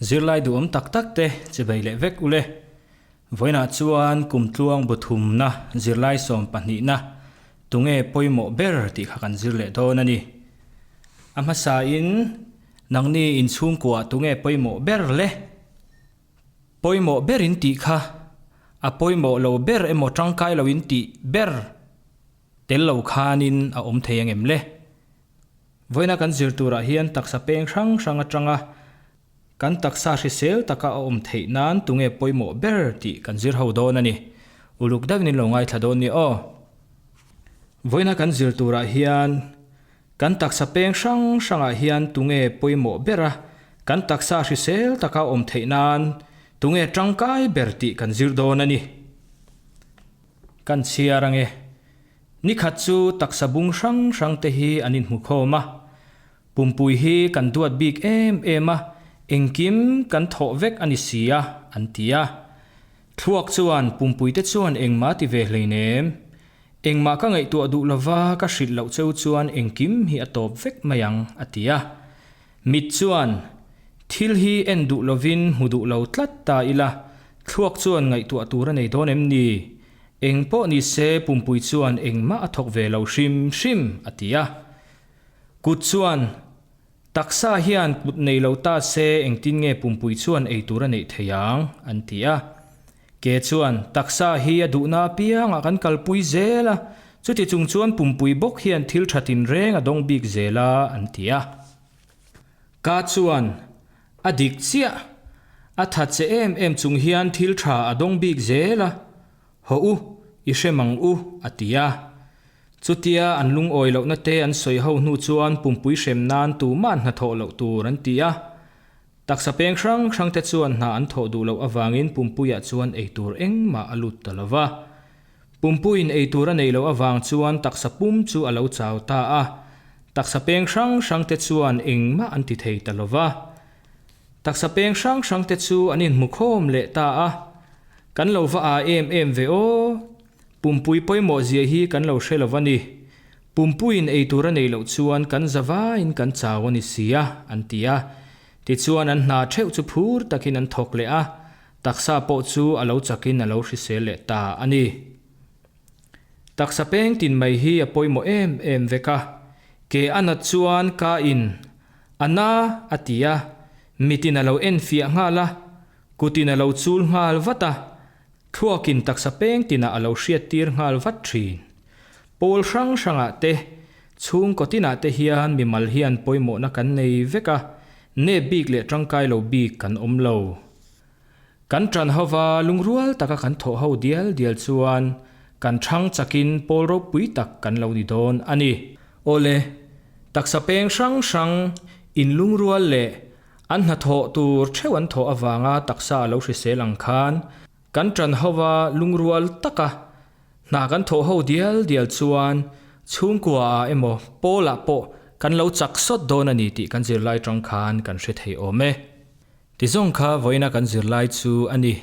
Zirlai duhawm tak tak te chibei leh vek ule. Vawiinah chuan kumtluang bu thumna zirlai sawm pahnihna tunge pawimawh ber tih kha kan zir leh dawn a ni. A hmasain nangni inchhungkuah tunge pawimawh ber le? Pawimawh ber in tih kha a pawimawh lo ber emaw tangkai lo in tih ber tel lo khanin a awm thei angem le? Vawiina kan zir turah hian taksa peng hrang hrang atanga kan taksa hrisel taka a awm theih nan tunge pawimawh ber tih kan zir ho dawn a ni. Uluk deuhin in lo ngaithla dawn nia aw. Vawiina kan zir turah hian Kan taksa peng hrang hrangah hian tunge pawimawh ber a, kan taksa hrisel taka awm theih nan tunge tangkai ber tih kan zir dawn a ni. Kan chhiar ange. Nikhat chu taksa bung hrang hrang te hi an inhmukhawm a. Pumpui hi kan duat bik em em a, engkim kan thawh vek a ni si a, an ti a. Thluak chuan pumpui te chuan engmah ti ve hleinem. Engmah ka ngaihtuah duh lova ka hrilh loh cheu chuan engkim hi a tawp vek mai ang, a ti a. Mit chuan, Thil hi en duh lovin hmu duh lo tlat ta ila, thluak chuan ngaihtuah tur a nei dawn em ni? Eng pawh ni se pumpui chuan engmah a thawk ve lo hrim hrim, a ti a. Kut chuan, Taksa hian kut nei lo ta se engtin nge pumpui chuan ei tur a neih thei ang? an ti a. Ke chuan taksa hi a duhna apiangah kan kalpui zel a, chuti chung chuan pumpui bawk hian thil tha tinreng a dawng bik zel a, an ti a. Ka chuan, A dik chiah, a tha che em em chung hian thil tha a dawng bik zel a, hawh u, i hre mang u, a ti a. Chutia an lungawi lohna te an sawi ho hnu chuan pumpui hrem nan tuma'n hnathawh loh tur an ti a. Taksa peng hrang hrang te chuan hna an thawh duh loh avangin Pumpuiah chuan eitur engmah a lut ta lo va. Pumpuiin eitur a neih loh avang chuan taksa pum chu a lo chau ta a. Taksa peng hrang hrang te chuan engmah an ti thei ta lo va. Taksa peng hrang hrang te chu an inhmu khawm leh ta a. Kan lo va aa em em ve aw. Pumpui pawimawh zia hi kan lo hre lo va ni. Pumpuiin ei tur a neih loh chuan kan za vaiin kan chau a ni si a, an ti a. Tichuan an hna theuh chu phur takin an thawk leh a, taksa pawh chu a lo chakin a lo hrisel leh ta a ni. Taksa peng tin mai hi a pawimawh em em vek a, ke a nat chuan ka in a na a ti a, mitin a lo enfiah nghal a, kutin a lo chul nghal vat a, Thluakin taksa peng tinah a lo hriattir nghal vat thin. Pawl hrang hrangah te, chhungkaw tinah te hian mimal hian pawimawhna kan nei vek a, nep bik leh tangkai lo bik kan awm lo. Kan tan hova lungrual taka kan thawh ho dial dial chuan kan thang chakin pawl ropui tak kan lo ni dawn a ni. Awle, taksa peng hrang hrang inlungrual leh An hnathawh tur theuh an thawh avanga taksa a lo hrisel ang khan kan ṭan hova lungrual taka hna kan thawh ho dial dial chuan chhungkua ah emaw pawl ah pawh kan lo chak sawt dawn a ni tih kan zirlai ṭang khan kan hre thei awm e. Tizawng kha vawiina kan zirlai chu a ni.